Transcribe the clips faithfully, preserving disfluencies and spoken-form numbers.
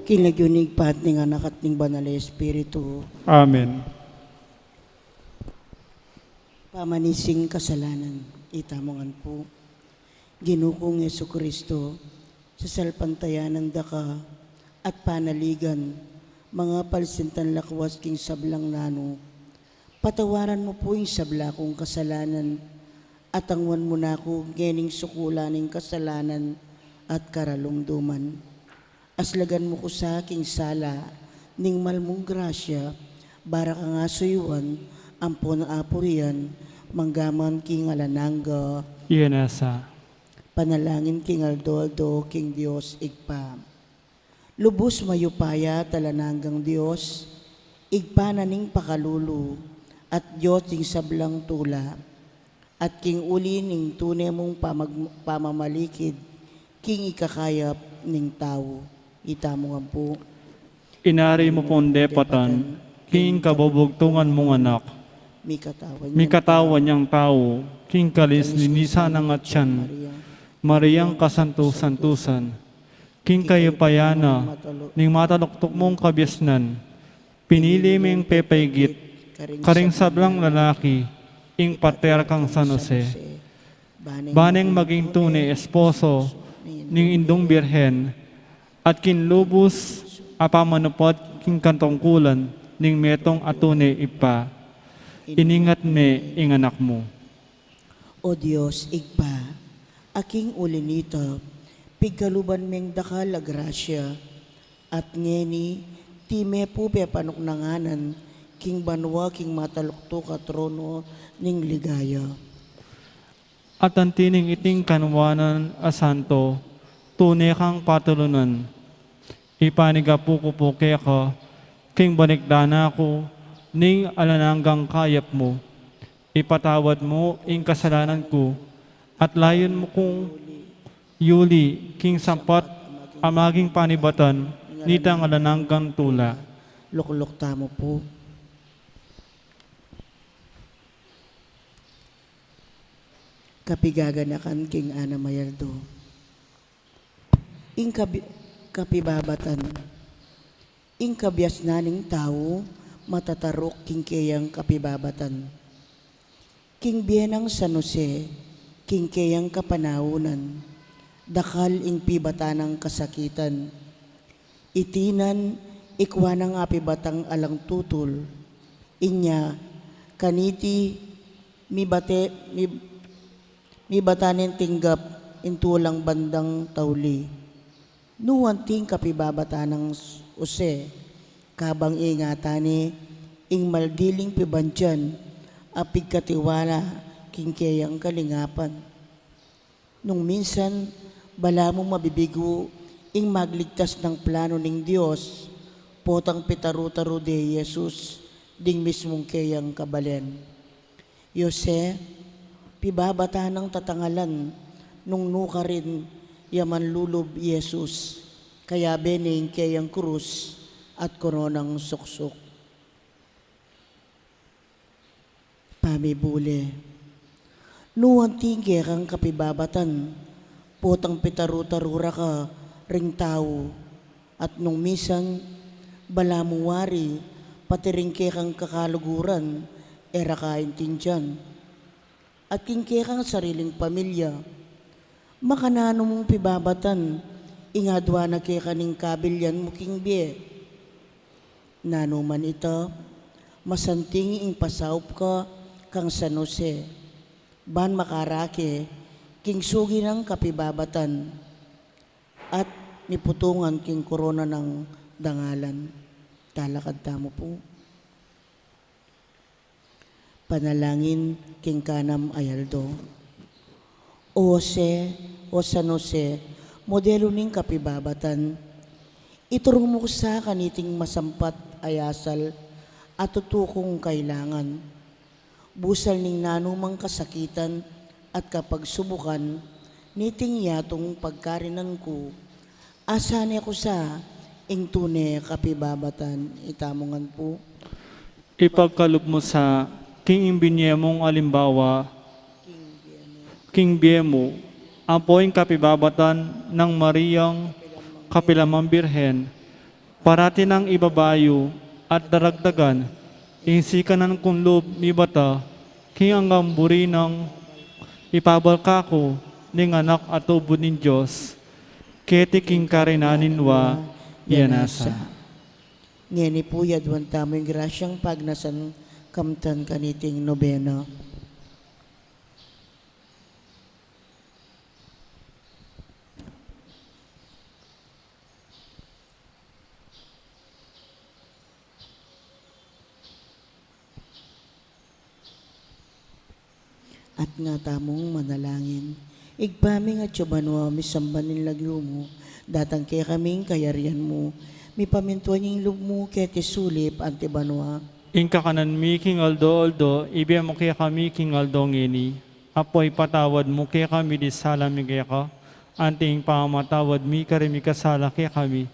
King lagyu ning Ibpa, at ning Anak, at ning Banal a Espiritu. Amen. Pamanising kasalanan. Itamu ngan pu. Ginu kung Jesucristo, sasalpantayanan da ka at panaligan, mangapalsintan lakwas king sablang nanu. Patawaran mu pu ing sabla kung kasalanan, at angwan mu na ku ngening sukulan ning kasalanan at karalumduman. Aslagan mu ku sa king sala ning mal mung grasya, bara kang asuyuan ampon apurian, manggaman king alang angga. Iya na sa. Panalangin king aldo-aldo king Dios Ibpa. Lubus mayupaya at alang anggang Dios, Ibpa na ning pakalulu, at Dios ding sablang tula, at king uli ning tune mung pamag-, pamamalikid king ikakayap ning tau. Itamu ngan pu. Inari mu pung depatan king kabubugtungan mung Anak, mikatawan yang tau king kalis-linisan nang atian, Mariang kasantu-santusan. King kayupayan na ning mataluktuk mung kabiasnan, pinili meng pepaigit karing sablang lalaki ing pater kang San Jose, baneng maging tune esposo ning Indung Birhen, at king lubus a pamanupad king katungkulan ning metung a tune Ibpa, iningat me ing Anak mu. O Dios Ibpa, a king uli nita, pigkaluban meng dakal a grasya, at ngeni, tine pu pepanuknanganan king banua king mataluktuk a trono ning ligaya. At anti ning iting kanuanan a santo, tune kang patulunan. Ipanigapu ku pu keka king balikdan na ku ning alang anggang kayap mu. Ipatawad mu ing kasalanan ku, at layun mu kung yuli king sampat a maging panibatan nitang alang anggang tula. Lukluk tamu pu. Kapigaganakan king anam a aldo. Ing kabi-, kapibabatan. Ing kabiasnan ning tau matataruk king keyang kapibabatan. King bie nang San Jose, king keyang kapanaunan, dakal ing pibatan nang kasakitan. Iti nang ikua nang apibatang alang tutul. Inya, kaniti mibate, mi-, mibatan ning tinggap ing tulang bandang tauli. Nu anting kapibabatan nang Jose, kabang ingatan ne ing maldiling pibandian a pigkatiwala king keyang kalingapan. Nung minsan, balamu mabibigu ing magligtas nang planu ning Dios, potang pitaru-taru de Jesus ding mismung keyang kabalen. Jose, pibabatan nang tatangalan nung nu karin ya manlulub Jesus, kayabe ne ing keyang krus at koronang suksuk. Pamibule. Nu anting kekang kapibabatan, potang pitaru-taru ra ka ring tau, at nung minsan, balamu wari, pati ring kekang kakaluguran, e ra ka intindian. At king kekang sariling pamilya, makananu mung pibabatan ing adua na keka ning kabilyan mu king bie? Nanu man ita, masanting ing pasaup ka kang San Jose, ban makarake king sugi nang kapibabatan at miputungan king korona nang dangalan. Talakad tamu pu. Panalangin king kanam a aldo. O Jose, o San Jose, modelu ning kapibabatan, ituru mu ku sa kaniting masampat a asal a tutu kung kailangan. Busal ning nanumang kasakitan at kapagsubukan, niting yatung pagkarinan ku, asane ku sa ing tune kapibabatan. Itamu ngan pu. Ipagkalub mu sa king binye mung alimbawa king bie mu, ampo ing kapibabatan nang Mariang kapilan mang Birhen, Parati nang ibabayu at daragdagan ing sikanan kung lub mibata king anggang buri nang ipabal kaku ning Anak a tubud ning Dios, keti king karinan ning wa, iya nasa. Ngeni pu, aduan tamu ing grasyang pagnasan kamtan kaniting nobena. At nga tamung manalangin. Ibpa mi, atsu ka banua, misamban ing lagyu mu, datang kekami ing kayarian mu, mipamintuan ing lub mu keti sulip anti banua. Ing kakanan mi king aldo-aldo, ibie mu kekami king aldo ngeni. Apu, ipatawad mu kekami ding sala mi keka, anti ing pamamatawad mi karing mikasala kekami.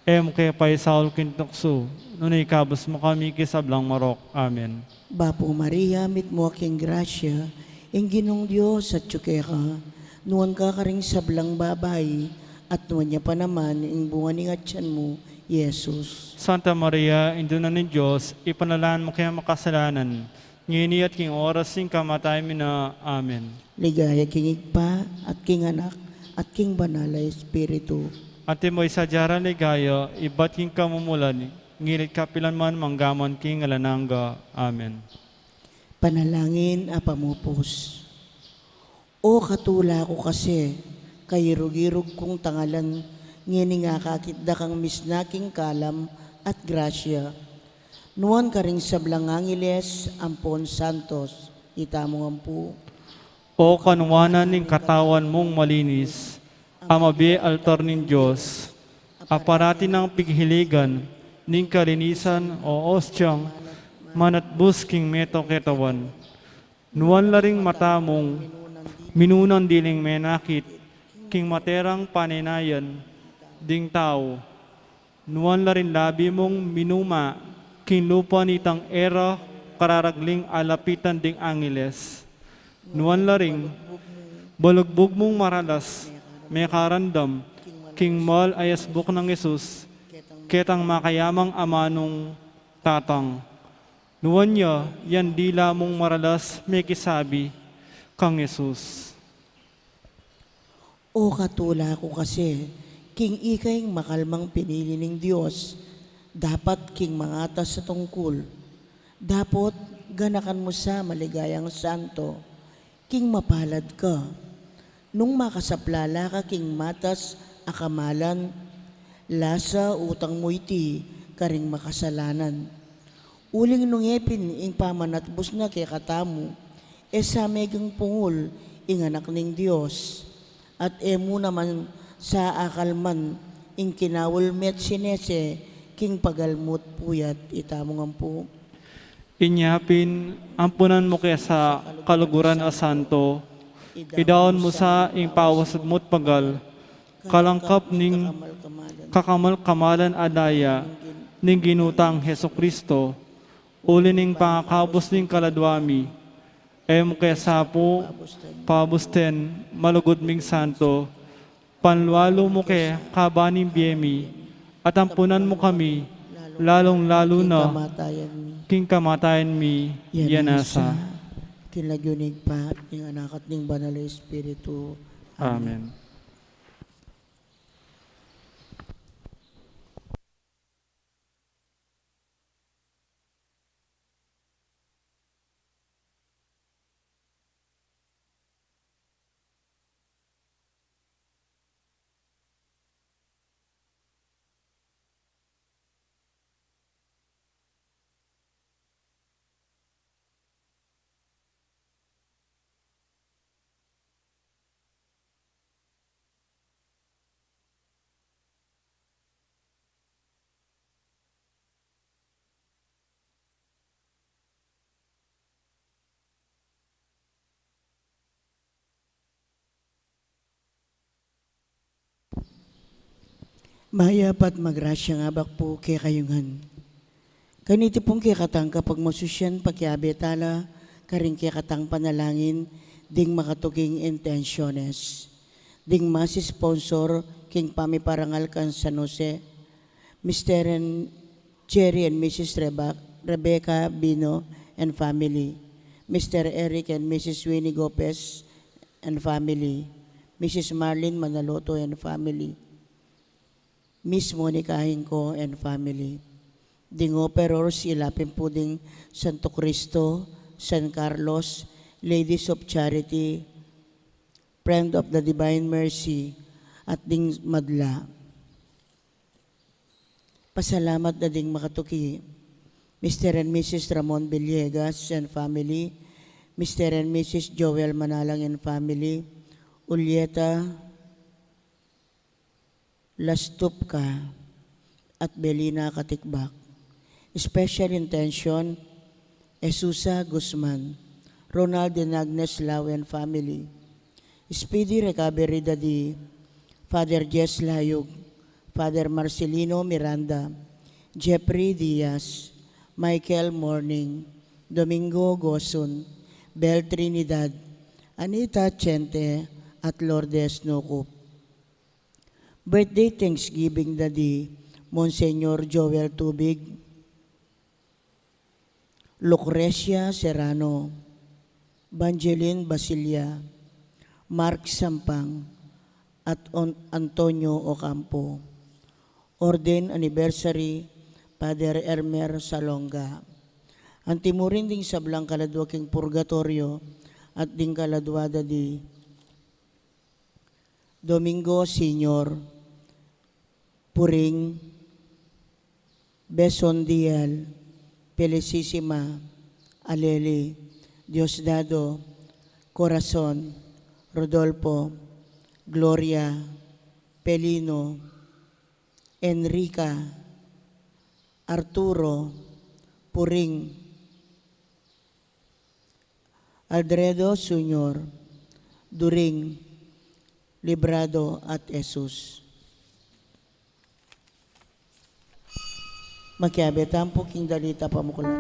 E mu ke paisaul king tuksu, nune ikabus mu kami king sablang marok. Amen. Bapu Maria, mitmu ka king grasya, ing Ginung Dios atsu keka, nuan ka karing sablang babai, at nuan ya pa naman ing bunga ning atyan mu, Jesus. Santa Maria, Indu na ning Dios, ipanalangin mu kaming makasalanan, ngeni at king oras ning kamatayan mi na. Amen. Ligaya king Ibpa, at king Anak, at king Banal a Espiritu. Antimo ing sadya rang ligaya, ibat king kamumulan, ngeni at kapilan man, mangga man king alang angga. Amen. Panalangin a pamupus. O katula ku kasi, kairug-irug kung tangalan, ngening akakit da kang misna king kalam at grasya. Nuan karing sablang angeles ampon santos, itamu ngan pu. O kanuanan ning katawan mung malinis, a mabie altar ning Dios, a parati nang pighiligan ning kalinisan o ostiang manatbus king meto ketawan. Nuan la ring mata mung minunang diling menakit king materang panenayan ding tau. Nuan la ring labi mung minuma king lupa nitang e ra kararagling alapitan ding angeles. Nuan la ring balugbug mung maralas mekarandam king mal a yasbuk nang Jesus, ketang makayamang amanung tatang. Nuan ya yang dila mung maralas mekisabi kang Jesus. O katula ku kasi, king ika ing makalmang pinili ning Dios, dapat king mangatas a tungkul. Dapot ganakan mu sa maligayang santo, king mapalad ka. Nung makasaplala ka king matas a kamalan, lasa utang mu iti karing makasalanan. Uling nung e pin ing pamanatbus na kekatamu, e sa megang pungul ing Anak ning Dios, at e mu naman sa akalman ing kinaul me't sinese king pagalmu't puyat, itamu ngan pu. Inya pin, ampunan mu ke sa kaluguran a santo, idaun mu sa ing pawasat mu't pagal, kalangkap ning kakamal-kamalan a daya ning Ginu tang Jesucristo, uli ning pangakabus ning kaladua mi. E mu ke sa pu pabusten malugud ming santo, panlualu mu ke kaban ning bie mi, at ampunan mu kami, lalung-lalu na king kamatayan mi, iya nasa. King lagyu ning Ibpa, ning Anak, at ning Banal a Espiritu. Amen. Amen. Mayap at magrasyang abak pu kekayu ngan. Kaniti pung kekatang kapagmasusian, pakiabe tala karing kekatang panalangin ding makatuking intensiones. Ding masi sponsor king pamiparangal kang San Jose, Mister and Jerry and Missus Reba-, Rebecca Bino and family, Mister Eric and Missus Winnie Gopez and family, Missus Marlene Manaloto and family, Miss Monica Hingco and family. Ding operors, ilapin pu ding Santo Cristo, San Carlos, Ladies of Charity, Friend of the Divine Mercy, at ding madla. Pasalamat da ding makatuki, Mister and Missus Ramon Villegas and family, Mister and Missus Joel Manalang and family, Ulieta Lastupka at Belina Katikbak. Special intention, Esusa Guzman, Ronald and Agnes Lau and family. Speedy recovery da di Father Jess Layug, Father Marcelino Miranda, Jeffrey Diaz, Michael Morning, Domingo Gosun, Bel Trinidad, Anita Chente, at Lourdes Nucup. Birthday Thanksgiving da di Monsignor Joel Tubig, Lucrecia Serrano, Banjelin Basilia, Mark Sampang, at On-, Antonio Ocampo. Ordain anniversary, Father Elmer Salonga. Antimurin ding sablang kaladua king purgatorio at ding kaladua da di Domingo Senior, Puring, Beson Dial, Felicissima, Aleli, Diosdado, Corazon, Rodolfo, Gloria, Pelino, Enrica, Arturo, Puring, Aldredo Senior, During, Librado, at Jesus. Makiabe tamu pu king dalita pamuklat.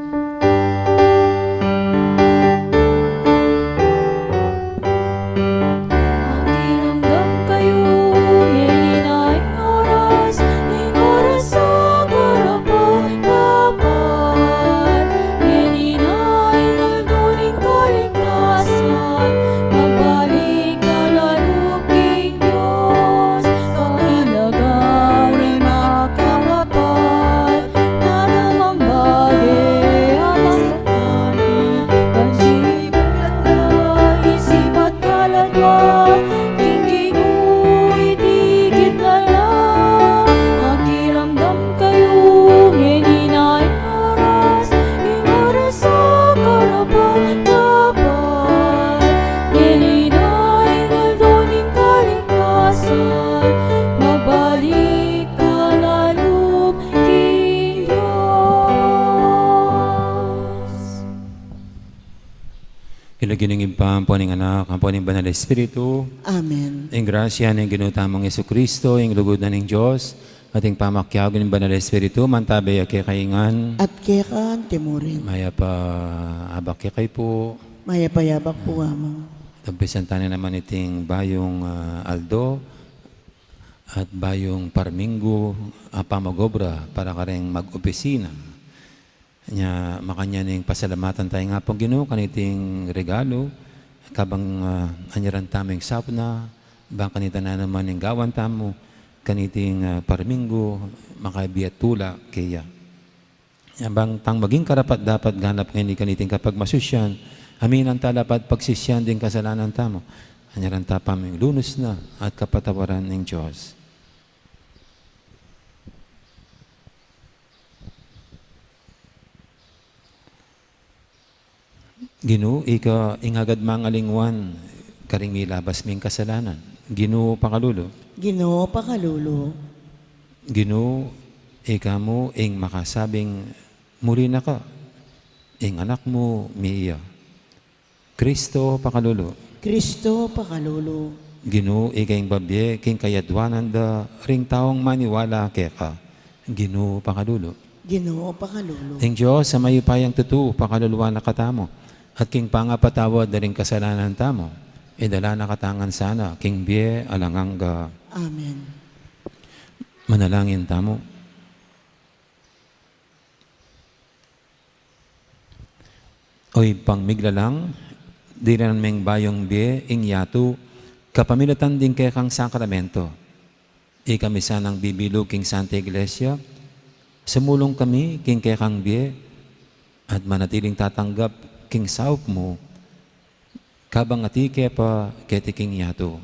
Makiramdam kayu, ngeni na ing oras, ing oras a karapat-dapat. Ngeni na ing aldo ning kaligtasan, magbalik na la lub king Dios, pangilagan ing makarapat, na namang bage a masakani, pansipan na isip at kaladwa, king Ginu itikit na la. Makiramdam kayu, ngeni na ing oras, ing oras a karapat-dapat. Ngeni na ing aldo ning kaligtasan, magbalik na la lub king Dios. King lagyu ning Ibpa, ampo ning Anak, ampo ning Banal Espiritu. Amen. Ing grasya ning Ginu tamung Jesucristo, ing lugud na ning Dios, at ing pamakiabe ning Banal Espiritu, mantabe ya kekayu ngan. At keka antimurin. Mayap a abak kekayu pu. Mayap a abak pu, Among. Umpisan tana naman iting bayung, ah, aldo at bayung parminggu a pamag-obra para kareng mag-opisina. Nya, makanyan ing pasalamatan tamu ing Apung Ginu kaniting regalu, kabang, ah, anyaran tamu ing saup na, bang kanita na naman ing gawan tamu kaniting, ah, parminggu, makabie at tula keya. Nya, bang tang maging karapat-dapat ganap ngeni kaniting kapagmasusyan, aminan ta la pat pagsisian ding kasalanan tamu, anyaran ta pa ming lunus na at kapatawaran ning Dios. Ginu, ika ing agad mangalingwan karing milabas ming kasalanan. Ginu, pakalulu. Ginu, pakalulu. Ginu, ika mu ing makasabing, "Muli na ka, ing anak mu miya." Kristo, pakalulu. Kristo, pakalulu. Ginu, ika ing babie king kayadwanan da ring taung maniwala keka. Ginu, pakalulu. Ginu, pakalulu. Ing Dios a mayupayang tutu, pakaluluan na katamu, at king pangapatawad da ring kasalanan tamu, idala na katamu ngan sana king bie alang angga. Amen. Manalangin tamu. Ibpang miglalang, dirinan meng bayung bie ing yatu kapamilatan ding kekang sakramento. Ikami sanang bibilu king Santa Iglesia, sumulung kami king kekang bie, at manatiling tatanggap king saup mu, kabang atyu ke pa keti king yatu.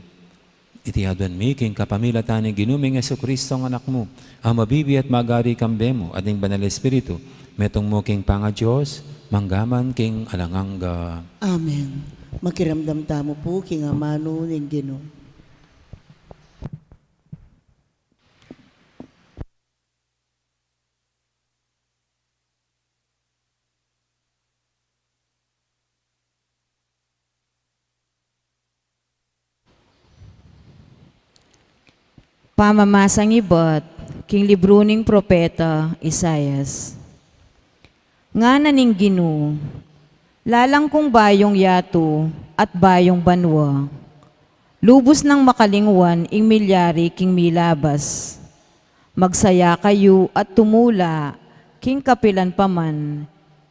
Iti aduan mi king kapamilatan ning Ginu ming Jesucristo a Anak mu, a mabibie at magari kambe mu at ning Banal Espiritu, metung mu king pangaDios, mangga man king alang angga. Amen. Makiramdam tamu pu king amanu ning Ginu. Pamamasang ibat king libru ning propeta Isaias. Ngana ning Ginu, lalang kung bayung yatu at bayung banua. Lubus nang makalingwan ing milyari king milabas. Magsaya kayu at tumula king kapilan pa man,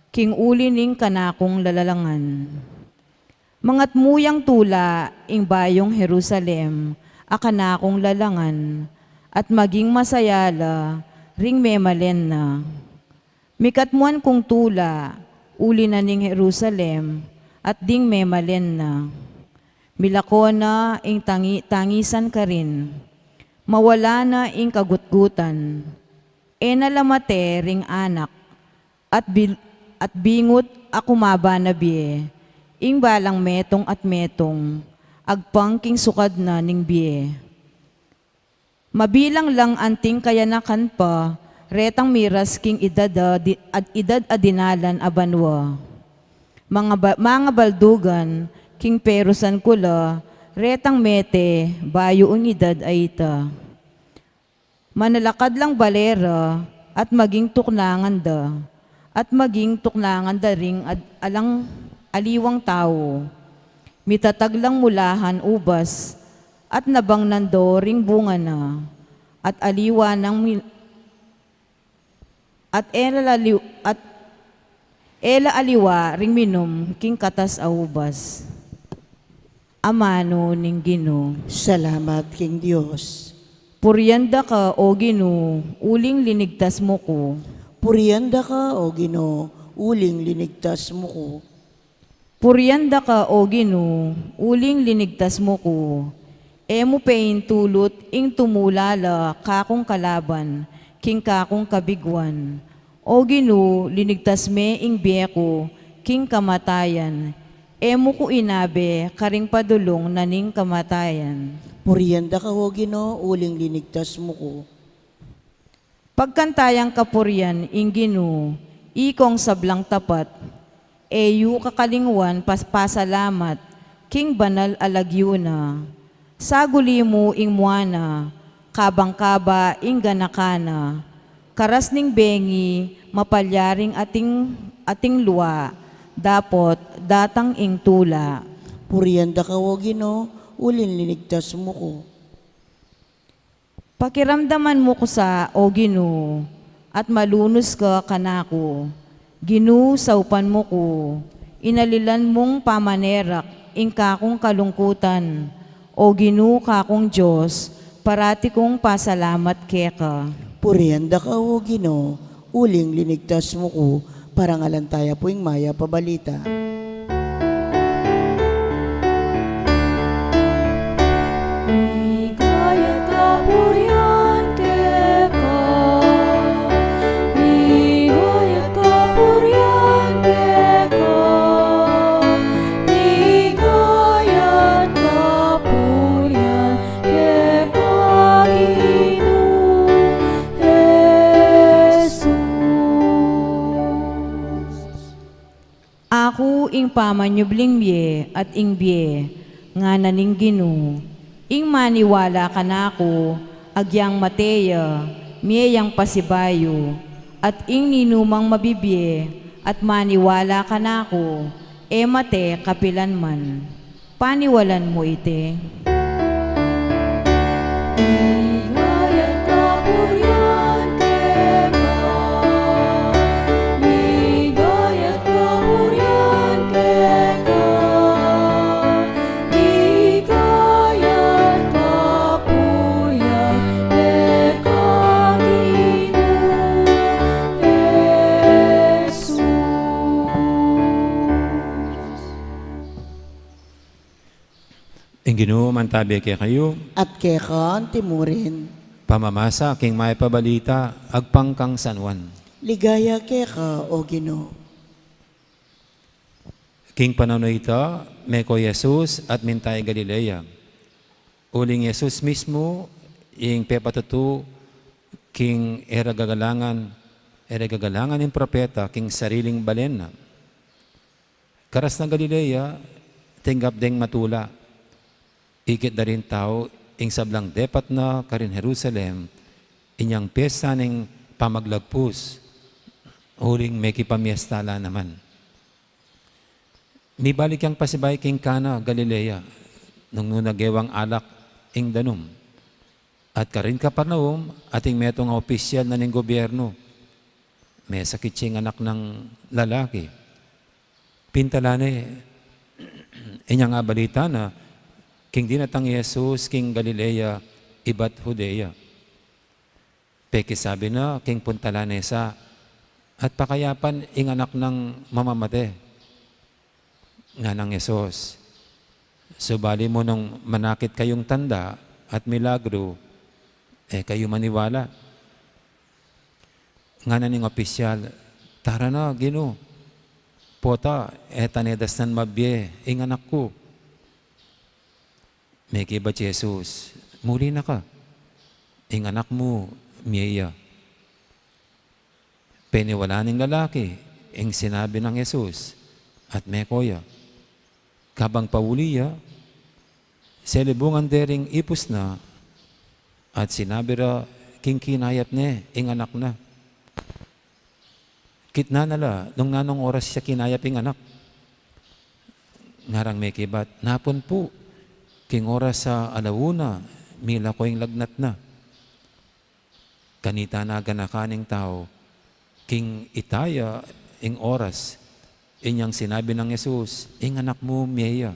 king uli ning kanakung lalalangan. Mangatmu yang tula ing bayung Jerusalem a kanakung lalangan, at maging masaya la ring memalen na. Mikatmuan kung tula uli na ning Jerusalem at ding memalen na. Milako na ing tangi-, tangisan karin. Mawala na ing kagutgutan. E na la mate ring anak at bil-, at bingut a kumaba na bie, ing balang metung at metung, agpang king sukad na ning bie. Mabilang lang anting kayanakan pa retang miras king idad a di-, ad-, idad a dinalan a banua. Manga ba-, manga baldugan, king perusan ku la retang mete bayu ing idad a ita. Manalakad lang bale ra, at maging tuknangan da, at maging tuknangan da ring ad-, alang aliwang tau. Mitatag lang mulahan ubas, at nabangnan do ring bunga na, at aliwa nang mi-, at e la aliw-, at e la aliwa ring minum king katas a ubas. Amanu ning Ginu. Salamat king Dios. Purian da ka, O Ginu, uling linigtas mu ku. Purian da ka, O Ginu, uling linigtas mu ku. Purian da ka, O Ginu, uling linigtas mu ku. E mu pe intulut ing tumula la kakung kalaban king kakung kabiguan. O Ginu, linigtas me ing bie ku king kamatayan. E mu ku inabe karing padulung na ning kamatayan. Purian da ka, O Ginu, uling linigtas mu ku. Pagkantayan kapurian ing Ginu, ikong sablang tapat. E yu kakalingwan pas-, pasalamat king banal a lagyu na. Saguli mu ing mua na, kabang kaba ing ganaka na. Karas ning bengi, mapalyaring ating, ating lua, dapot datang ing tula. Purian da ka, O Ginu, uling linigtas mu ku. Pakiramdaman mu ku sa, O Ginu, at malunus ka kanaku. Ginu, saupan mu ku, inalilan mung pamanerak ing kakung kalungkutan. O Ginu, kakung Dios, parati kung pasalamat keka. Purian da ka, O Ginu, uling linigtas mu ku. Parangalan taya pu ing mayap a balita. Migayat kapurian keka, migayat kapurian keka, migayat kapurian keka, Ginu Jesus. Aku ing pamanyubling mie at ing bie, ngana ning Ginu. Ing maniwala kanaku, agyang mate ya, mie yang pasibayu, at ing ninumang mabibie at maniwala kanaku, e mate kapilan man. Paniwalan mu iti. Migayat kapurian keka, migayat kapurian Ginu mantabi kekayu. At keka antimurin. Pamamasa king mayap a balita agpang kang San Juan. Ligaya keka, O Ginu. King panaun a ita, meko i Jesus at minta i Galilea. Uling i Jesus mismu ing pepatutu king e ra gagalangan, e ra gagalangan ing propeta king sariling balen na. Karas na Galilea, tinggap deng matula. Ikit da ring tau ing sablang depat na karin Jerusalem, inyang piesta ning pamaglagpus, uling mekipamiesta la naman. Mibalik yang pasibayu king Cana, Galilea, nung nu na gewang alak ing danum. At karin Capernaum, ating metung a opisyal na ning gobyernu. Mesakit ya ing anak nang lalaki. Pintalan ne, inyang abalita na, king dinatang i Jesus king Galilea, ibat Judea. Pekisabi na king puntalan ne sa, at pakayapan ing anak nang mamamate. Nganang Jesus, subali mu nung manakit kayung tanda at milagru, e kayu maniwala. Ngana ning opisyal, tara na, Ginu. Pota, e ta ne dasnan mabie ing anak ku. Mekibat i Jesus, muli na ka. Ing anak mu, mie ya. Peniwala ning lalaki ing sinabi nang Jesus, at meko ya. Kabang pauli ya, selubungan de ring ipus na, at sinabi ra king kinayap ne ing anak na. Kitnan na la nung nanung oras ya kinayap ing anak. Ngarang mekibat, napun pu, king oras a ala una, milako ing lagnat na. Kanita na ganakan ning tau, king ita ya ing oras, inyang sinabi nang Jesus, ing anak mu mie ya.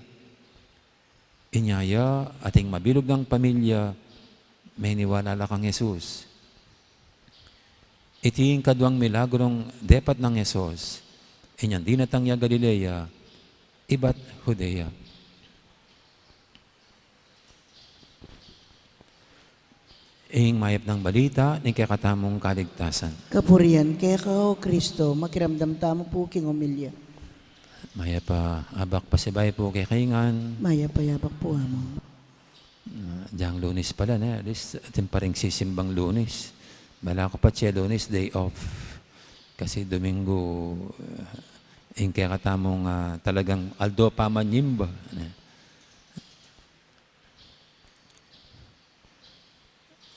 Inya ya, ating mabilug nang pamilya, meniwala la kang Jesus. Iti ing kaduang milagrung depat nang Jesus, inyang dinatang ya Galilea, ibat Judea. Ing mayap nang balita ning kekatamung kaligtasan. Kapurian keka, O Kristo, makiramdam tamu pu king omilya. Mayap a abak pasibayu pu kekayu ngan. Mayap a abak pu, Among. Ah, dyang Lunes pala, ne? At least, atin pa ring sisimbang Lunes. Bala ku pa atse Lunes, day off. Kasi Domingo, ah, ing kekatamung, ah, talagang aldo pamanyimba, ne?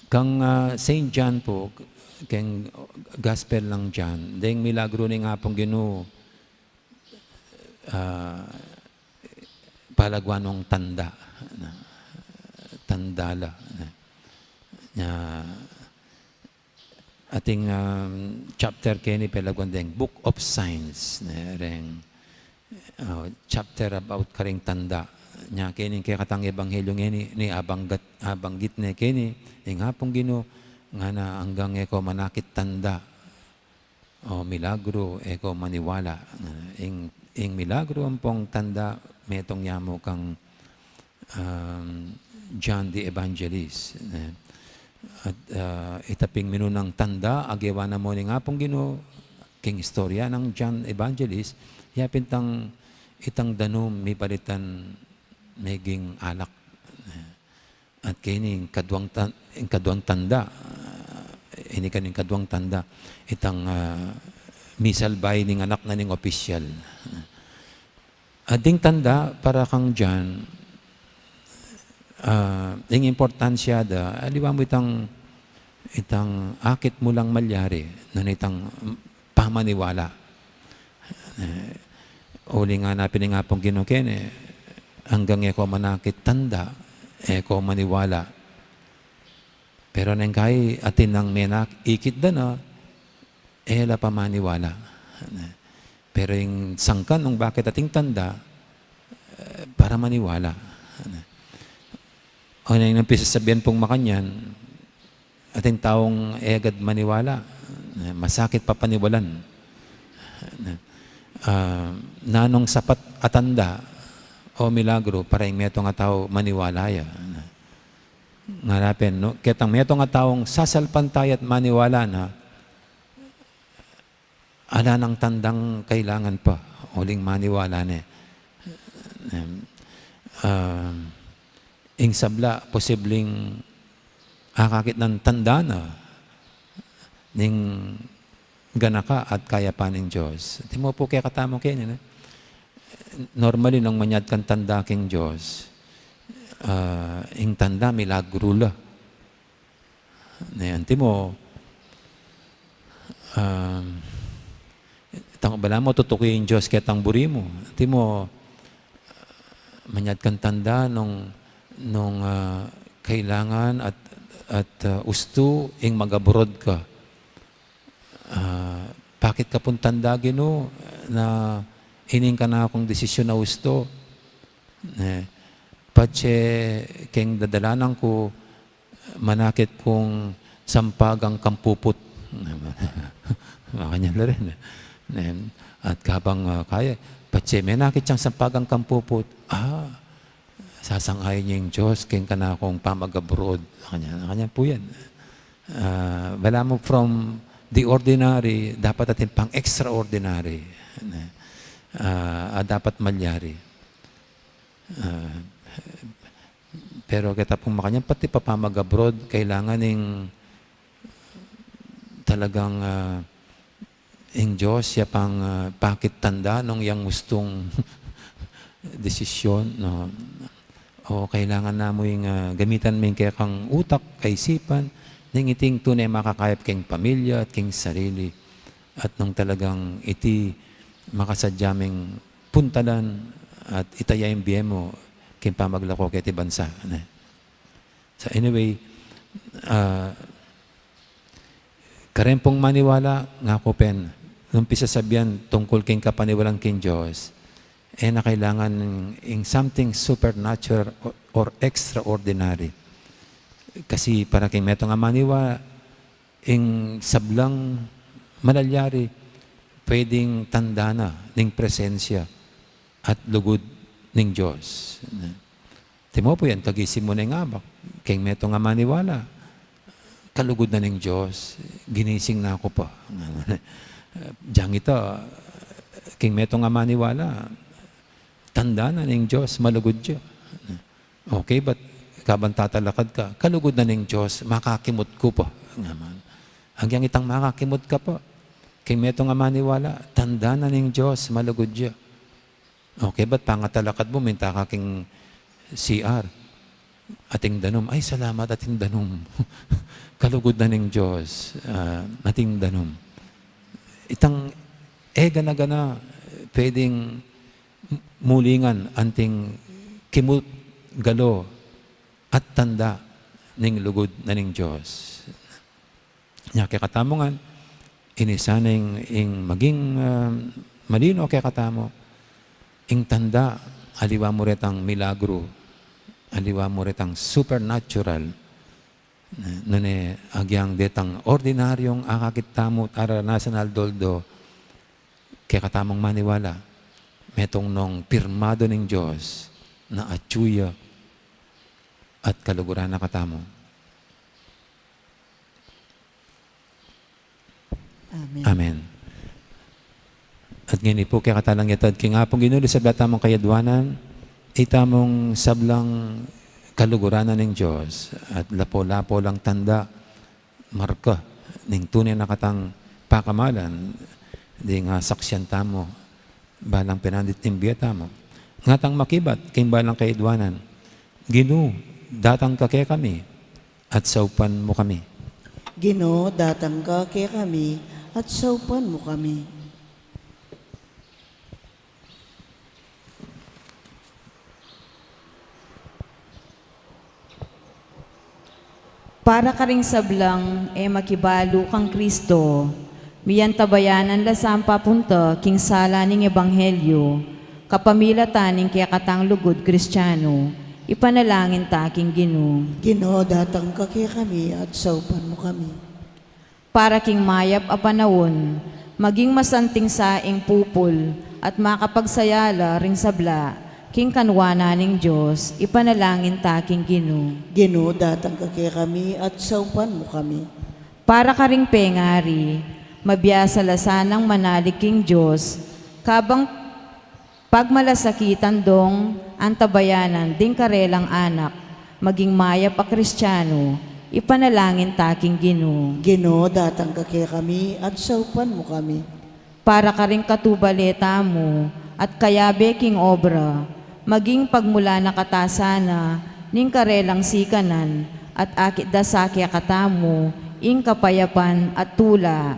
Kang, ah, Saint John pu, keng Gospel nang John, deng milagru ning Apung Ginu, ah, palagwan nung tanda, na, tanda la, na, na, ating, um, chapter keni pelagwan deng Book of Signs, ne, reng, uh, chapter about karing tanda. Nya keni kekatang ebanghelyu ngeni, ni abanggat, abanggit ne keni ning Apung Ginu, ngana anggang e ko manakit tanda o milagru, e ko maniwala. Ing, ing milagru ampong tanda, metung ya mu kang um, John the Evangelist, ne? At, uh, ita ping minunang tanda a gewa na mu ning Apung Ginu, king istorya nang John Evangelist, ya pin itang, itang danum mibalitan meging alak, ne? At keni ing kaduang tan-, ing kaduang tanda, uh, ini keni ing kaduang tanda, itang, uh, misalbay ning anak na ning opisyal. At ding tanda para kang John, ah, ing importansya da, aliwa mu itang, itang akit mu lang malyari, nanu itang pamaniwala. Eh, uli ngana pin ning Apung Ginu keni, anggang e ko manakit tanda, e ko maniwala. Pero neng kai atin nang menakit da na, e la pamaniwala. Pero ing sangkan nung bakit ating tanda, eh, para maniwala. O neng nang pisasabian pung makanyan, ating taung e agad maniwala, masakit pa paniwalan. Ah, nanung sapat a tanda, o milagru para ing metung a tau maniwala ya. Ngana pin, no? Ketang metung a taung sasalpantaya at maniwala na, ala nang tandang kailangan pa, uling maniwala ne. Em, ah, ing sabla, posibleng akakit nang tanda na ning ganaka at kayapan ning Dios. Antimo pu kekatamu keni, ne? Normally, nung manyad kang tanda king Dios, ah, ing tanda, milagru la. Ne, antimo, ah, tang-, balamu tutuki ing Dios ketang buri mu. Antimo, manyad kang tanda nung, nung, ah, kailangan at, at, ah, ustu ing mag-abroad ka. Ah, pakit ka pung tanda, Ginu, na ining kanakung desisyon a ustu. Ne, patse keng dadalanan ku, manakit kung sampagang kampuput. Makanyan la rin. Ne, at kabang, ah, kaya, patse menakit yang sampagang kampuput, ah, sasang-ayon ya ing Dios keng kanakung pamag-abroad. Makanyan, makanyan pu yan. Ah, balamu from the ordinary, dapat atin pang extraordinary. Ne? Ah, ah, dapat malyari. Ah, pero keta pung makanyan, pati pa pamag-abroad, kailangan ing talagang, ah, ing Dios ya pang, ah, pakit tanda nung yang ustung desisyon, no? O kailangan na mu ing, ah, gamitan mu ing kekang utak, kaisipan, ning iti ing tune makakayap keng pamilya at keng sarili. At nung talagang iti makasadya ming puntalan at itaya ing bie mu keng pamaglako keti bansa, ne? So anyway, ah, kareng pung maniwala, ngaku pin, nung pisasabian tungkul keng kapaniwalan keng Dios, e na kailangan ing something supernatural or, or extraordinary. Kasi para keng metung a maniwala, ing sablang malalyari, pwedeng tanda na ning presensya at lugud ning Dios. Antimo pu yan, kagising mu na ing abak, keng metung a maniwala, kalugud na ning Dios, ginising na ku pa. Diang ita, keng metung a maniwala, tanda na ning Dios, malugud ya. Okay, but kabang tatalakad ka, kalugud na ning Dios, makakimut ku pa. Agyang itang makakimut ka pa, keng metung a maniwala, tanda na ning Dios, malugud ya. Okay, but pangatalakad mu, minta ka keng C R, ating danum. Ay, salamat, ating danum. Kalugud na ning Dios, ah, ating danum. Itang e gana-gana pwedeng mulingan anting kimut, galo at tanda ning lugud na ning Dios. Nya kekatamu ngan, ini sana ing, ing maging, ah, malino kekatamu, ing tanda, aliwa mu retang milagru, aliwa mu retang supernatural, nune agyang detang ordinaryong akakit tamu at araranasan aldo-aldo, kekatamung maniwala, metung nung pirmadu ning Dios na atyu ya at kaluguran na katamu. Amen. Amen. At ngeni pu, kekatamu lang itad king Apung Ginu ing sabla tamung kayadwanan, itamung sablang kaluguran na ning Dios, at lapu-lapu lang tanda, marka ning tune na katang pakamalan, ding, ah, saksian tamu, balang pinandit ning bie tamu. Ngatang makibat king balang kayadwanan, Ginu, datang ka kekami, at saupan mu kami. Ginu, datang ka kekami, at saupan mu kami. Para karing sablang e makibalu kang Kristo, miyantabayanan la sang papunta king sala ning ebanghelyo, kapamilatan ning kekatang lugud Kristiano, ipanalangin ta king Ginu. Ginu, datang ka kekami at saupan mu kami. Para king mayap a panaun, maging masanting sa ing pupul at makapagsaya la ring sabla King kanuanan ning Dios, ipanalangin ta king Ginu. Ginu, datang ka kekami at saupan mu kami. Para karing pengari, mabiasa la sanang manalig king Dios, kabang pagmalasakitan dong antabayanan ding karelang anak, maging mayap a Kristiano, ipanalangin ta king Ginu. Ginu, datang ka kekami at saupan mu kami. Para karing katubale tamu at kayabe king obra, maging pagmula na kata sana ning karelang sikanan at akit da sa kekatamu ing kapayapan at tula,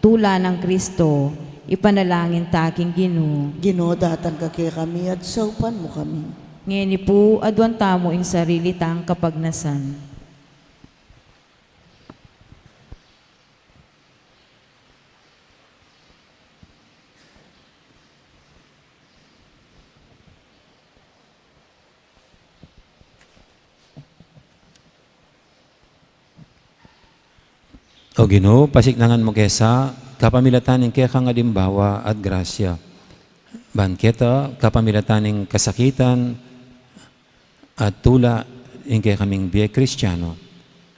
tula nang Kristo, ipanalangin ta king Ginu. Ginu, datang ka kekami at saupan mu kami. Ngeni pu, aduan tamu ing sarili tang kapagnasan. O Ginu, pasiknangan mu ke sa kapamilatan ning kekang alimbawa at grasya. Ban keta, kapamilatan ning kasakitan at tula ning kekaming bie Kristiano,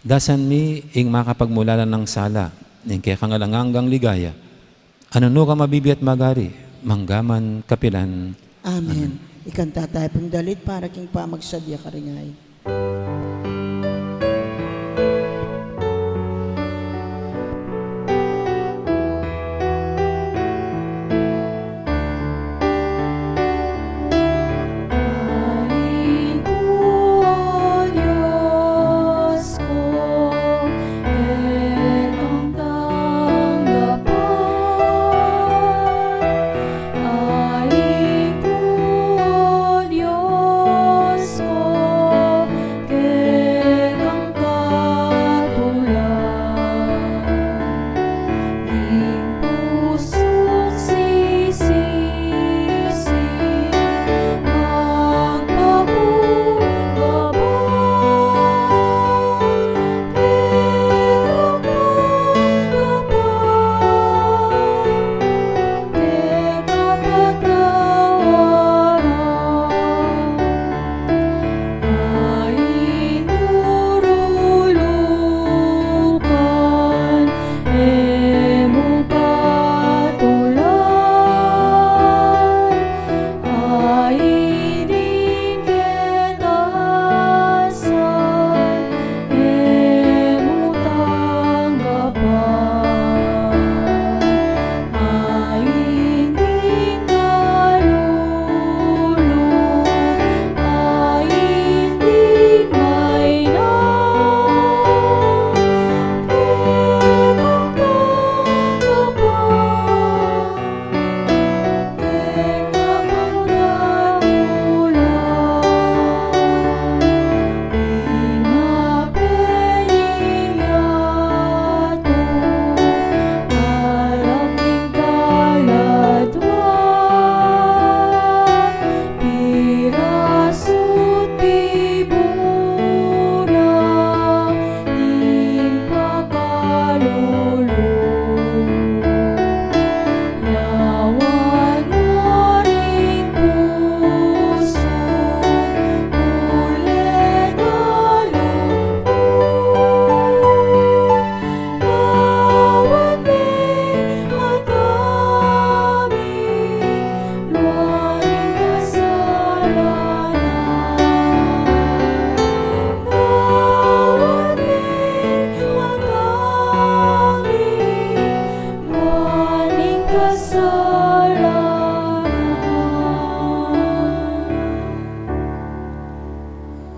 dasan mi ing makapagmulalan nang sala ning kekang alang anggang ligaya. Anu nu ka mabibie at magari, mangga man kapilan. Amen. Amen. Ikanta tayu pung dalit para king pamagsadya karing ain.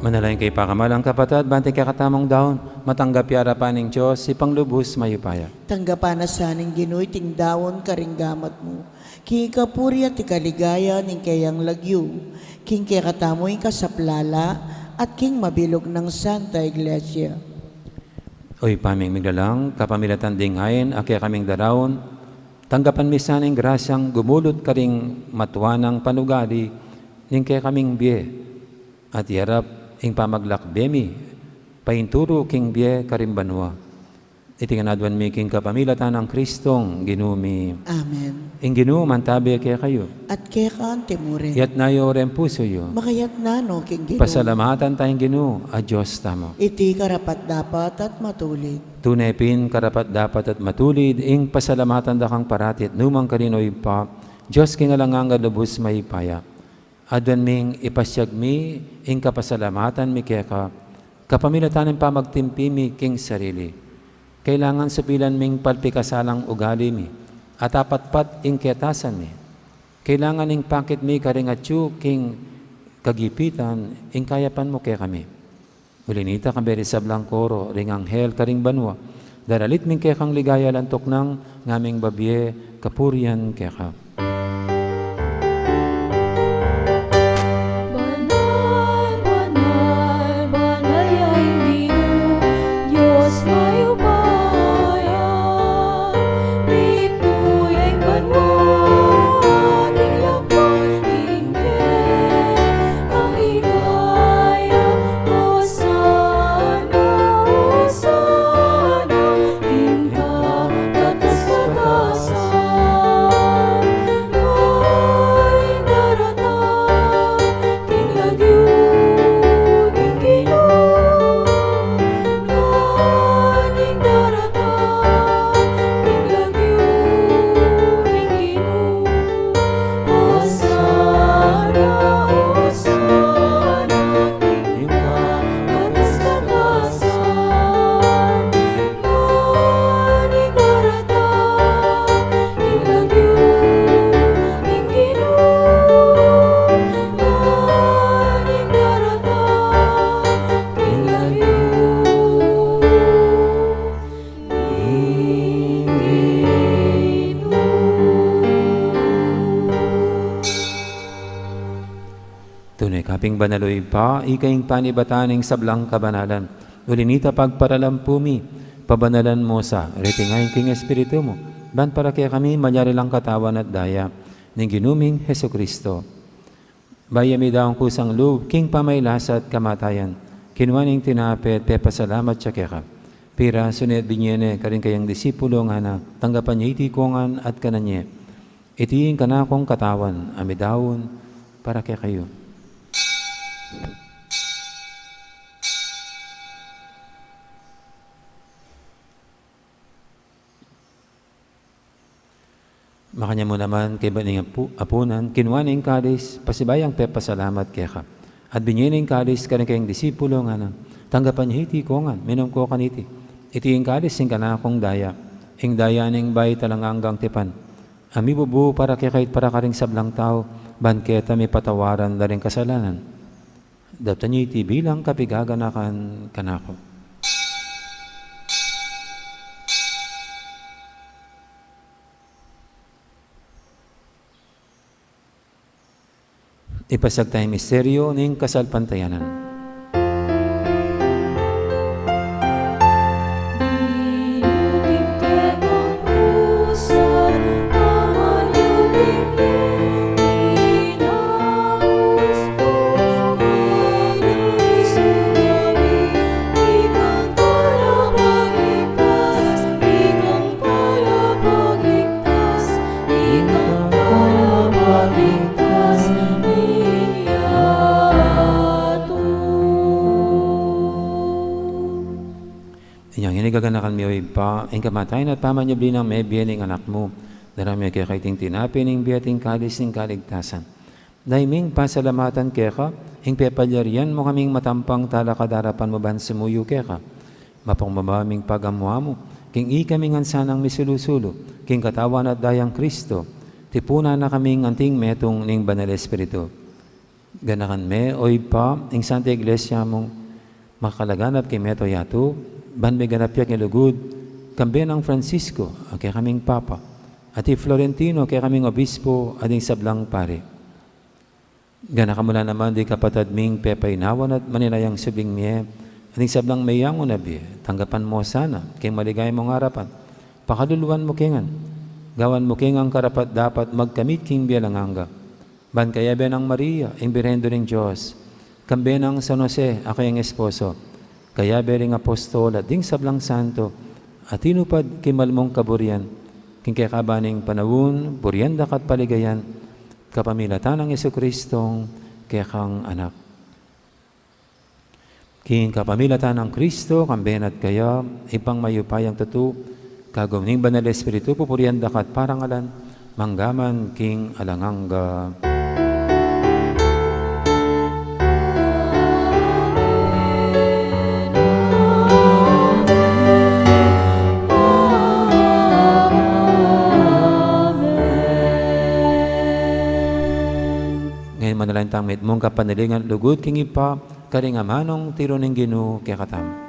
Manalangin kayu pakamalan kung kapatad, ban king kekatamung daun, matanggap ya arapan ning Dios, Ibpang lubus mayupaya. Tanggapan na sa ning Ginu iting daun karing gamat mu, king ikapuri at ikaligaya ning keyang lagyu, king kekatamu ing kasaplalan, at king mabilug nang Santa Iglesia. O Ibpa ming miglalang, kapamilatan ding ain a kekaming daraun, tanggapan mi sana ing grasyang gumulut karing matua nang panugali ning kekaming bie, at iyarap ing pamaglakbe mi painturu king bie karing banua. Iti ngan aduan mi king kapamilatan nang Kristong Ginu mi. Amen. Ing Ginu mantabe kekayu. At keka antimurin. Iyatas yu reng pusu yu. Makayatas no king Ginu. Pasalamatan taya ing Ginu a Dios tamu. Iti karapat-dapat at matulid. Tune pin karapat-dapat at matulid ing pasalamatan da kang parati at nukarin man, O Ibpa, Dios king alang angga, lubus mayupaya. Aduan ming ipasiag mi ing kapasalamatan mi keka, kapamilatan ning pamagtimpi mi king sarili. Kailangan supilan ming palpikasalang ugali mi, at apatpat ing ketasan mi. Kailangan ing pakit mi karing atyu king kagipitan, ing kayapan mu kekami. Uli nita, kambe ring sablang koro ring anghel karing banua, daralit mi kekang ligaya, lantuk nang ngaming babie kapurian keka. Banal, banal, banal ya ing Ginu, Dios mayupaya. Mitmu ya ing banua, ing lagyu king ligaya, Hosana, Hosana, king kakatas-katasan. Maning daratang king lagyu ning Ginu, maning daratang king lagyu ning Ginu. Hosana, Hosana, king kakatas-katasan. Maning daratang king lagyu ning Ginu, maning daratang king lagyu ning Ginu. Tune ka pin banal, O Ibpa, ika ing panibatan ning sablang kabanalan. Uli nita, pagparalampu mi, pabanalan mu sa, reti ngan king Espiritu mu, ban para kekami malyari lang katawan at daya ning Ginu ming Jesucristo. Bayu ya midaun kusang lub king pamagkasakit at kamatayan, kinua ne ing tinape at pepasalamat ya keka. Pirasu ne at binie ne karing kayang disipulo, ngana, tanggapan ye iti kongan at kanan ye. Iti ing kanakung katawan a midaun para kekayu. Makanyan mu naman, kaybat ning apu-, apunan, kinua ne ing kalis, pasibayu yang pepasalamat keka. At binie ne ing kalis karing kayang disipulo, ngana, tanggapan ye iti kongan, minum ko kaniti. Iti ing kalis ning kanakung daya, ing daya ning bayu at alang anggang tipan, a mibubu para kekayu at para karing sablang tau, ban keta mipatawaran la ring kasalanan. Daptan ye iti bilang kapaganakan kanaku. Ipasiag taya ing misteryu ning kasalpantayanan. Inyang ini gaganakan mi, O Ibpa, ing kamatayan at pamanyubli nang mebie ning Anak mu, darame mi keka iting tinape ning bie at ing kalis ning kaligtasan. Daya ming pasalamatan keka, ing pepalyarian mu kaming matampang talakad king arapan mu ban sumuyu keka. Mapakumbaba ming pagamu-amu, king ikami ngan sanang misulu-sulu king katawan at dayang Kristo, tipunan na kaming anting metung ning Banal Espiritu. Ganakan me, O Ibpa, ing Santa Iglesia mung makalaganap king mabilug a yatu, ban miganap ya king lugud, kambe nang Francisco, a kekaming Papa, at i Florentino, a kekaming Obispo, at ding sablang pari. Ganakan mu la naman ding kapatad ming pepainawan at maninayang subling mie, at ding sablang meyangu na bie, tanggapan mu sana king maligaya mung arapan, pakaluluan mu ke ngan, gawan mu ke ngan karapat-dapat magkamit king bie alang angga. Ban kayabe nang Maria, ing Birhen Indu ning Dios, kambe nang San Jose, a kayang esposo, kayabe ring apostol at ding sablang santo, At tinupad king mal mung kaburian, king kekaban ning panaun, burian da ka at paligayan, kapamilatan nang Jesucristong kekang Anak. King kapamilatan nang Kristo, kambe na at kaya, Ibpang mayupayang tutu, kagum ning Banal Espiritu, pupurian da ka at parangalan, mangga man king alang angga. Ngeni manalangin tang mitmung kapanaligan at lugud king Ibpa, karing amanung tiru ning Ginu kekatamu.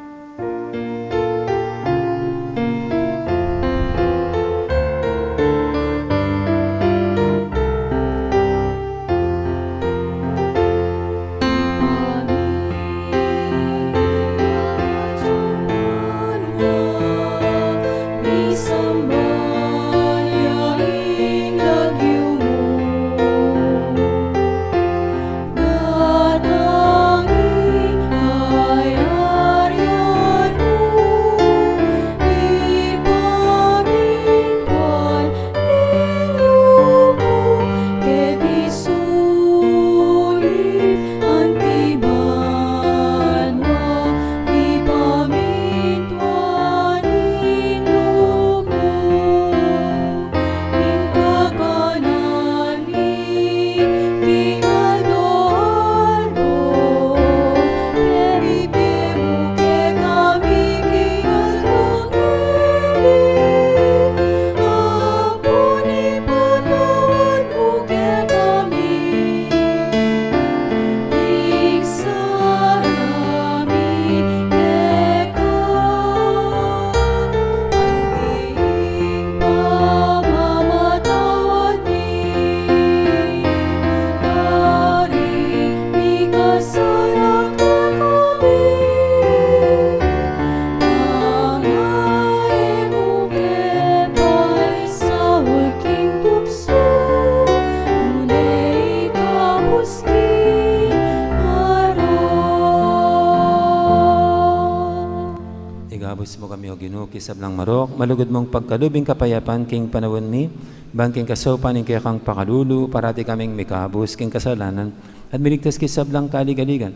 Ikabus mu kami, O Ginu, king sablang marok, malugud mung pagkalub ing kapayapan king panaun mi, ban king kasaupan ning kekang pakalulu, parati kaming mikabus king kasalanan, at miligtas king sablang kaligaligan.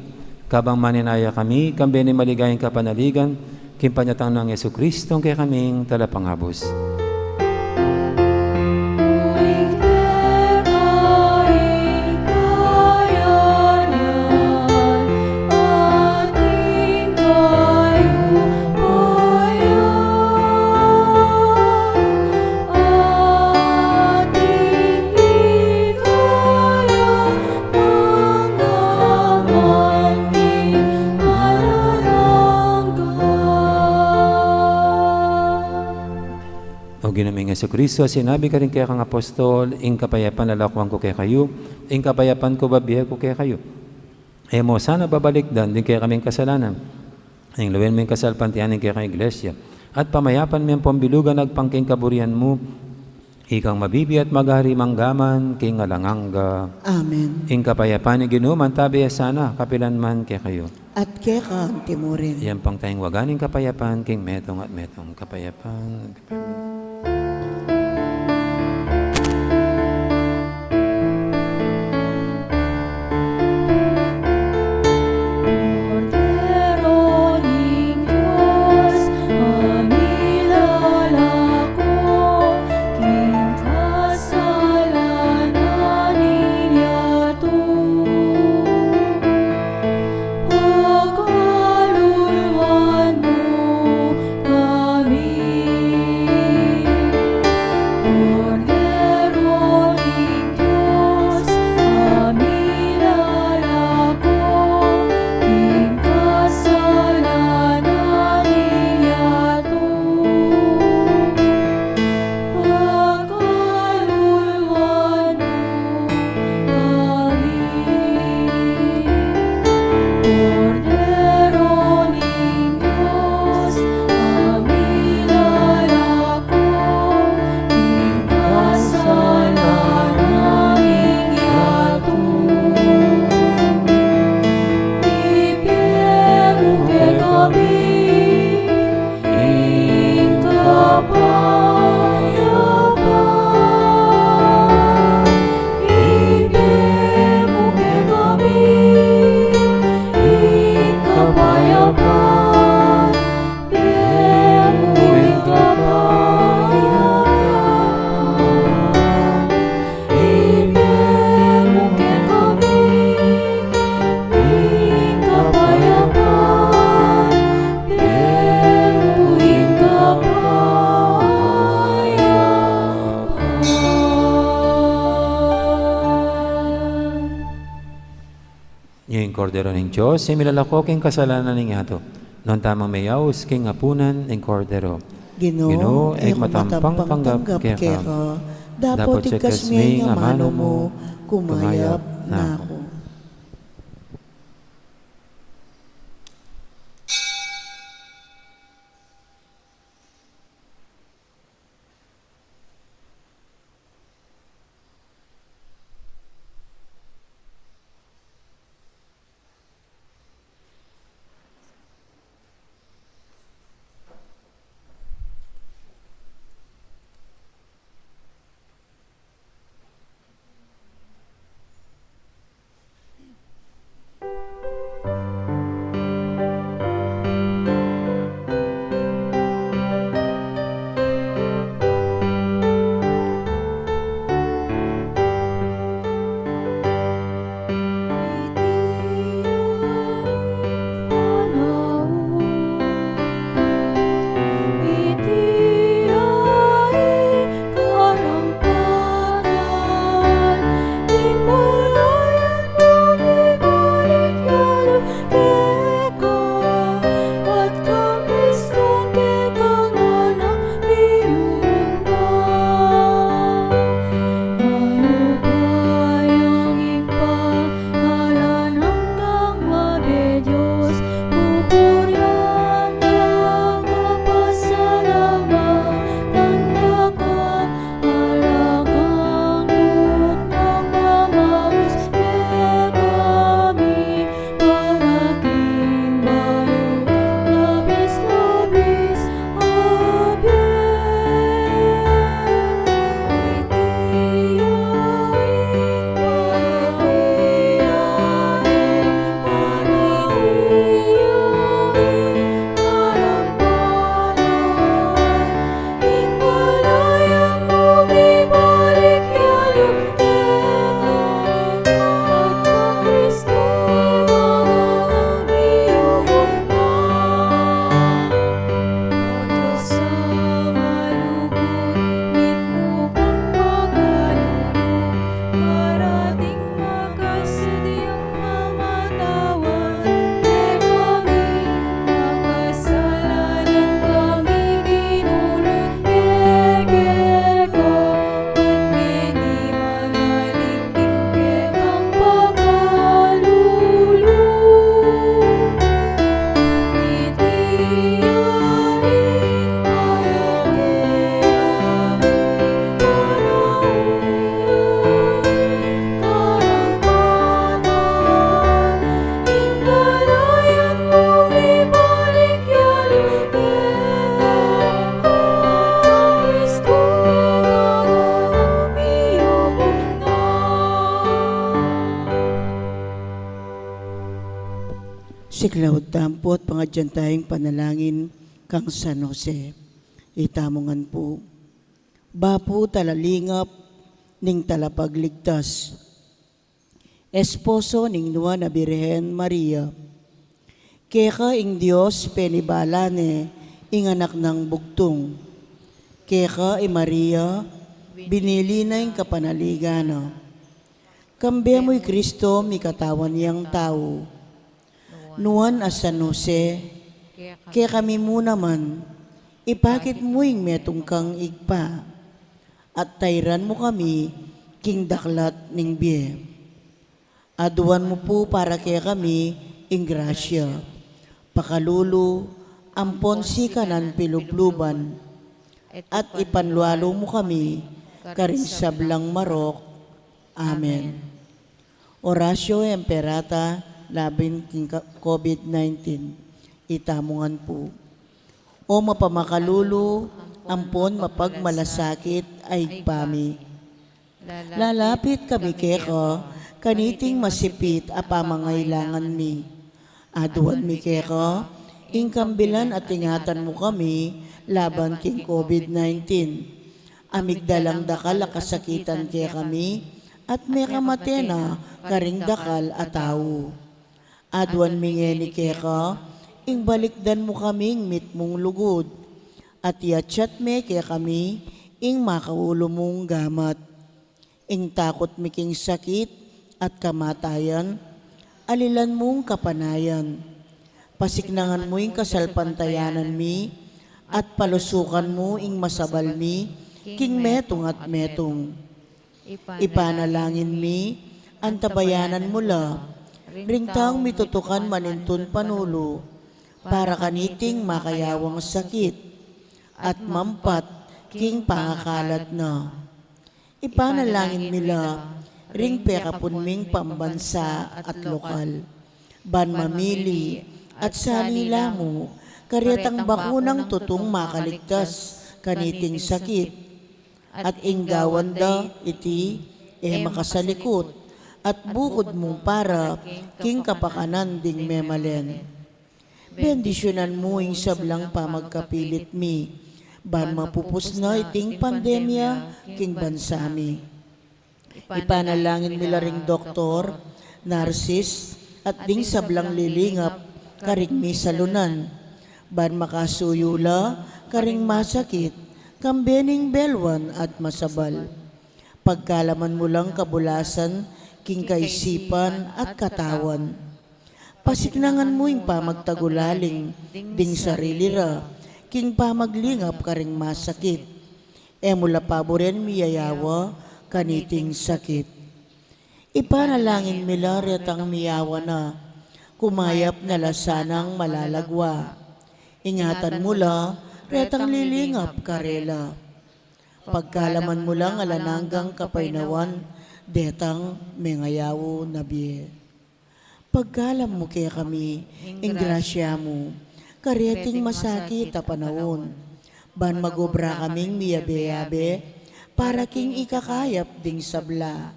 Kabang manenaya kami, kambe ning maligayang kapanaligan, king panyatang nang Jesucristong kekaming Talapangabus. O Ginu ming Jesucristo, sinabi mu karing kekang apostol, ing kapayapan lalakwan ku kekayu, ing kapayapan ku bibie ku kekayu. E mu sana babalikdan ding kekaming kasalanan, ing lawen mu ing kasalpantayanan ning kekang Iglesia, at pamayapan mu yang pambilugan agpang king kaburian mu, ikang mabibie at magari mangga man king alang angga. Amen. Ing kapayapan ning Ginu mantabe ya sana kapilan man kekayu. At keka mu rin. Iyampang tang wagan ing kapayapan king metung at metung. Kapayapan, kapayapan. Kordero ning Dios, e milalako king kasalanan ning ato. Nuan tamung meyaus king apunan ning Kordero. Ginu, Ginu, e ku matampang tanggap keka. Dapot ikasmi ing amanu mu, kumayap na ku. Siklaud tamu pu at pangadyan tayang panalangin kang San Jose. Itamu ngan pu. Bapu talalingap ning Talapagligtas, esposo ning Nuan a Birhen Maria. Keka ing Dios penibala ne ing Anak nang bugtung. Keka i Maria binili na ing kapanaligan na. Kambe mu i Kristo mikatawan yang tau. Nuan a San Jose, kekami mu naman, ipakit mu ing metung kang Ibpa, at tairan mu kami king daklat ning bie. Aduan mu pu para kekami ing grasya, pakalulu, ampon sikanan pilubluban, at ipanlualu mu kami karing sablang marok. Amen. Oratio Imperata laban king ka-, COVID nineteen. Itamu ngan pu. O mapamakalulu ampon mapagmalasakit a Ibpa mi, lalapit kami keka kaniting masipit a pamangailangan mi. Aduan mi keka ing kambilan at ingatan mu kami laban king COVID nineteen. A migdalang dakal a kasakitan kekami at mekamate na karing dakal a tau. Aduan mi ngeni keka ing balikdan mu kaming mitmung lugud, at iatsat me kekami ing makaulu mung gamat. Ing takut mi king sakit at kamatayan, alilan mung kapanayan. Pasiknangan mu ing kasalpantayanan mi, at palusukan mu ing masabal mi king metung at metung. Ipanalangin mi, antabayanan mu la ring taung mitutukan manintun panulu para kaniting makayawang sakit at mampat king pangakalat na. Ipanalangin mi la ring pekapun ming pambansa at lokal, ban mamili at salila mu karetang bakunang tutung makaligtas kaniting sakit, at ing gawan da iti e makasalikut at bukud mung para king kapakanan ding memalen. Bendisyunan mu ing sablang pamagkapilit mi ban mapupus na iting pandemya king bansa mi. Ipanalangin mi la ring doktor, narsis, at ding sablang lilingap karing misalunan, ban makasuyu la karing masakit, kambe ning belwan at masabal. Pagkalaman mu lang kabulasan king kaisipan at katawan. Pasiknangan mu ing pamagtagulaling ding sarili ra king pamaglingap karing masakit. E mu la paburen miyayawa kaniting sakit. Ipanalangin mi la retang miyawa na, kumayap na la sanang malalagwa. Ingatan mu la retang lilingap karela. Pagkalaman mu lang alang anggang kapaynawan detang mengayaw na bie. Pagkalam mu kekami ing grasya mu kareting masakit a panaun, ban magobra kaming miyabe-yabe para king ikakayap ding sabla,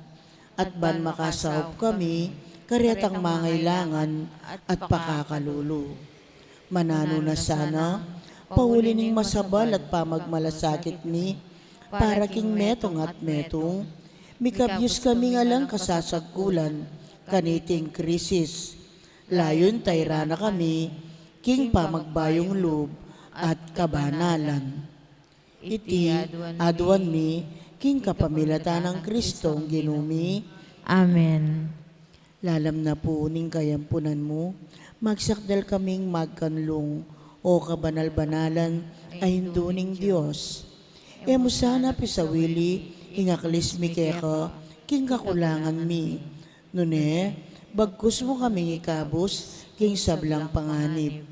at ban makasaup kami karetang mangailangan at pakakalulu. Mananu na sana, pauli ning masabal at pamagmalasakit mi para king metung at metung, mikabyus kami ngan lang kasasagkulan kaniting krisis. Layun tayran na kami king pamagbayung lub at kabanalan. Iti aduan mi king kapamilatan nang Kristong Ginu mi. Amen. Lalam na pu ning kayampunan mu, magsakdal kaming magkanlung, O kabanal-banalan a Indu ning Dios. E mu sana pisawili ing aklis mi keka king kakulangan mi, nune bagkus mu kaming ikabus king sablang panganib.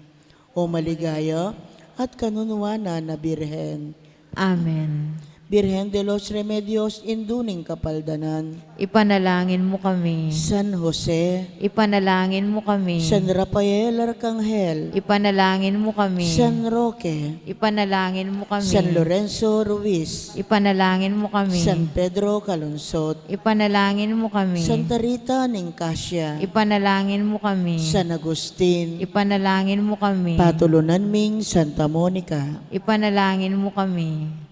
O maligaya at kanunuanan a Birhen. Amen. Birhen de los Remedios, Indu ning Kapaldanan. Ipanalangin mu kami. San Jose. Ipanalangin mu kami. San Rafael Arcangel. Ipanalangin mu kami. San Roque. Ipanalangin mu kami. San Lorenzo Ruiz. Ipanalangin mu kami. San Pedro Calungsod. Ipanalangin mu kami. Santa Rita ning Casia. Ipanalangin mu kami. San Agustin. Ipanalangin mu kami. Patulunan ming Santa Monica. Ipanalangin mu kami.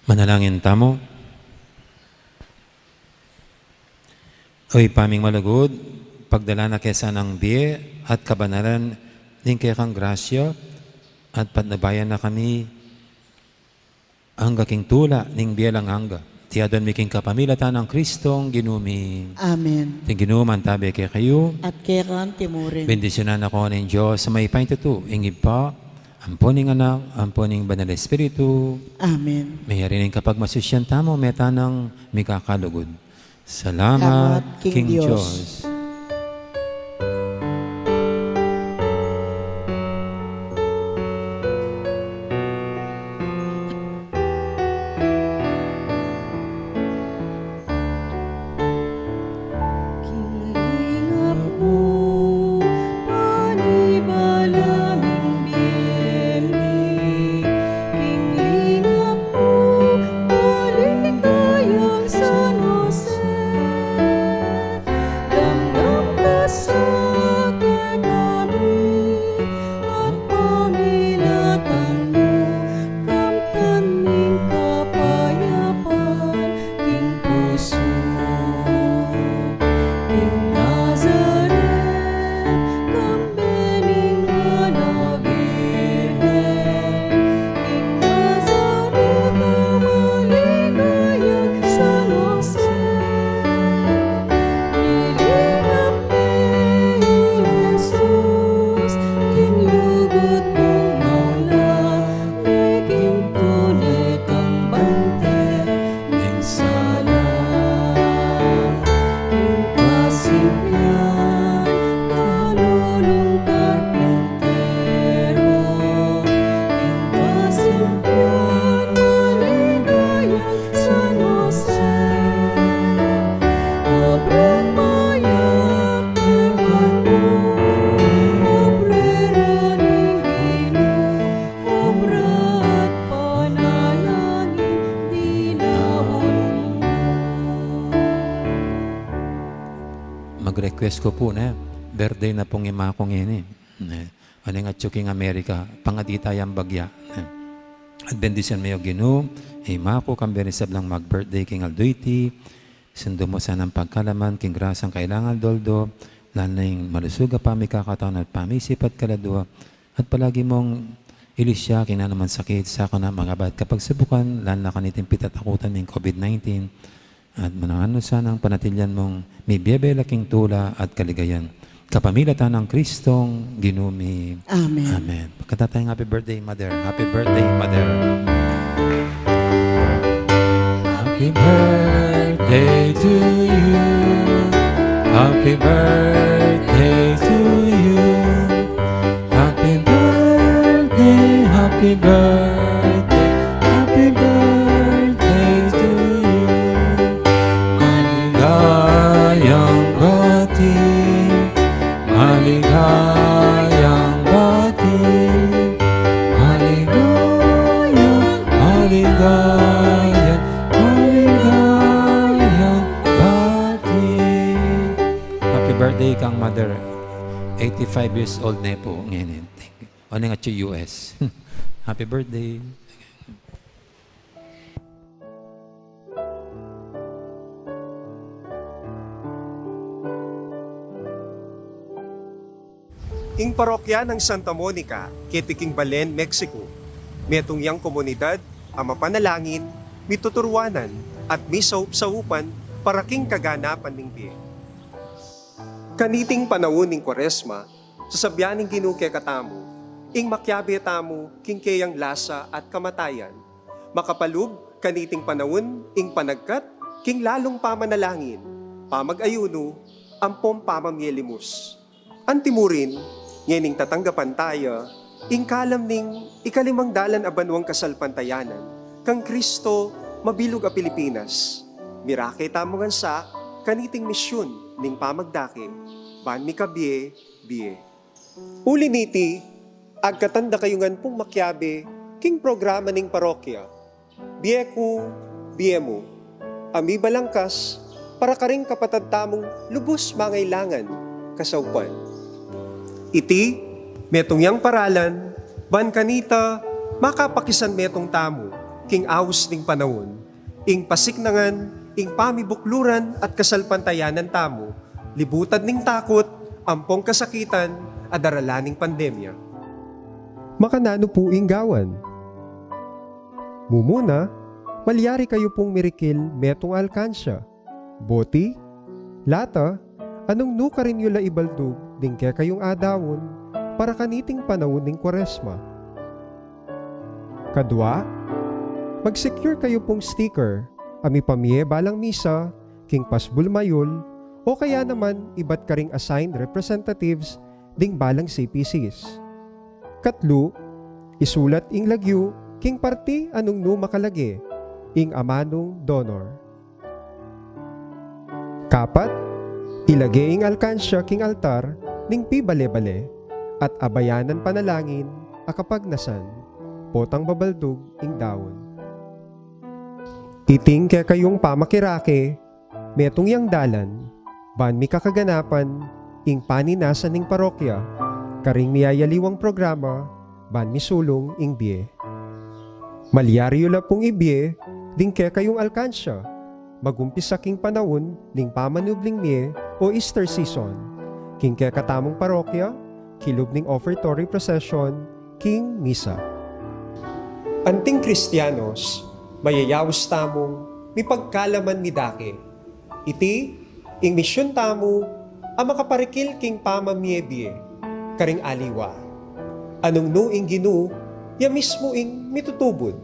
Manalangin tamu. O Ibpa ming malugud, pagdalan na ke sana ing bie at kabanalan ning kekang grasya, at patnubayan na kami angga king tula ning bie alang angga. Iti aduan mi king kapamilatan nang Kristong Ginu mi. Amen. Ing Ginu mantabe kekayu. At keka mu rin. Bendisyunan na kayu ning Dios a mayupaya tutu, ing Ibpa, ampo ning Anak, ampo ning Banal Espiritu. Amen. Mayari ning kapagmasusyan tamu, meta nang mikakalugud. Salamat king Dios. King lingap mu, panibalang bie mi. King lingap mu, maligayang San Jose. Dam- Mag-request ku pu, ne, birthday na pung ima ku ngeni, ne. Ane, atyu king Amerika, pangadi tayang bagya, ne. At bendisyun me, O Ginu, ima ku, kambe ring sablang mag-birthday king aldo iti, sundu mu sanang pagkalaman king grasyang kailangan aldo-aldo, lalu na ing malusug a pamikakataun at pamisip at kaladua, at palagi mung ilisya king nanuman sakit, sakuna magabad kapagsubukan, lalu na kaniting pitatakutan ning COVID nineteen, at mananu sanang panatilian mung mibie bela king tula at kaligayan. Kapamilatan nang Kristong Ginu mi. Amen. Amen. Pagkanta tayang happy birthday, Mother. Happy birthday, Mother. Happy birthday to you. Happy birthday to you. Happy birthday, happy birthday, happy birthday to you. Maligayang bati, maligayang bati, maligayang, maligayang, maligayang bati. Happy birthday kang Mother. Eighty-five years old ne pu ngeni. Thank you. O, neng atyu U S. Happy birthday. Ing parokya nang Santa Monica, keti king Belen, Mexico, metung yang komunidad a mapanalangin, mituturuanan, at misaup-saupan para king kaganapan ning bie. Kaniting panaun ning Kuaresma, sasabyan ning Ginu kekatamu ing makiabe tamu king keyang lasa at kamatayan. Makapalub kaniting panaun ing panagkat king lalung pamanalangin, pamag-ayunu, ampong pamamie limus. Antimurin, ngening tatanggapan taya ing kalam ning ikalimang dalan a banuang kasalpantayanan kang Kristo mabilug a Pilipinas. Mirake tamu ngan sa kaniting misyun ning pamagdake ban mikabie-bie. Uli niti, agkatan da kayu ngan pung makiabe king programa ning parokya, Bie Ku, Bie Mu, a mibalangkas para karing kapatad tamung lubus mangailangan kasaupan. Iti metung yang paralan ban kanita makapakisan metung tamu king aus ning panaun, ing pasiknangan ing pamibukluran at kasalpantayanan tamu, libutad ning takut ampong kasakitan a daralan ning pandemya. Makananu pu ing gawan? Mumuna, malyari kayu pung mirikil metung a alkansya, boti, lata, a nung nu karin yu la ibaldug ding kekayung adaun para kaniting panaun ning Kuaresma. Kadua, mag-secure kayu pung sticker a mipamie balang misa king pasbul mayul o kaya naman ibat karing assigned representatives ding balang C P Cs. Katlu, isulat ing lagyu king parti a nung nu makalage ing amanung donor. Kapat, ilage ing alkansya king altar ning pibale-bale at abayanan panalangin a kapagnasan potang babaldug ing daun. Iting kekayung pamakirake, metung yang dalan ban mikakaganapan ing paninasan ning parokya karing miyayaliwang programa ban misulung ing bie. Malyari yu la pung ibie ding kekayung alkansya, magumpisa king panaun ning pamanubling mie o Easter season, king kekatamung parokya, kilub ning offertory procession, king misa. Anting Kristianos, mayayaus tamung mipagkalaman midake. Iti ing misyun tamu a makaparikil king pamamie-bie karing aliwa, a nung nu ing Ginu ya mismu ing mitutubud.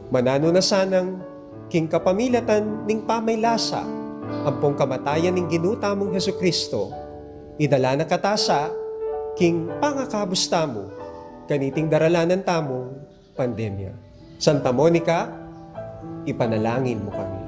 Mananu na sanang king kapamilatan ning pamaylasa ampong kamatayan ning Ginu tamung Jesucristo, idala na kata sa king pangakabus tamu kaniting daralanan tamung pandemya. Santa Monica, ipanalangin mu kami.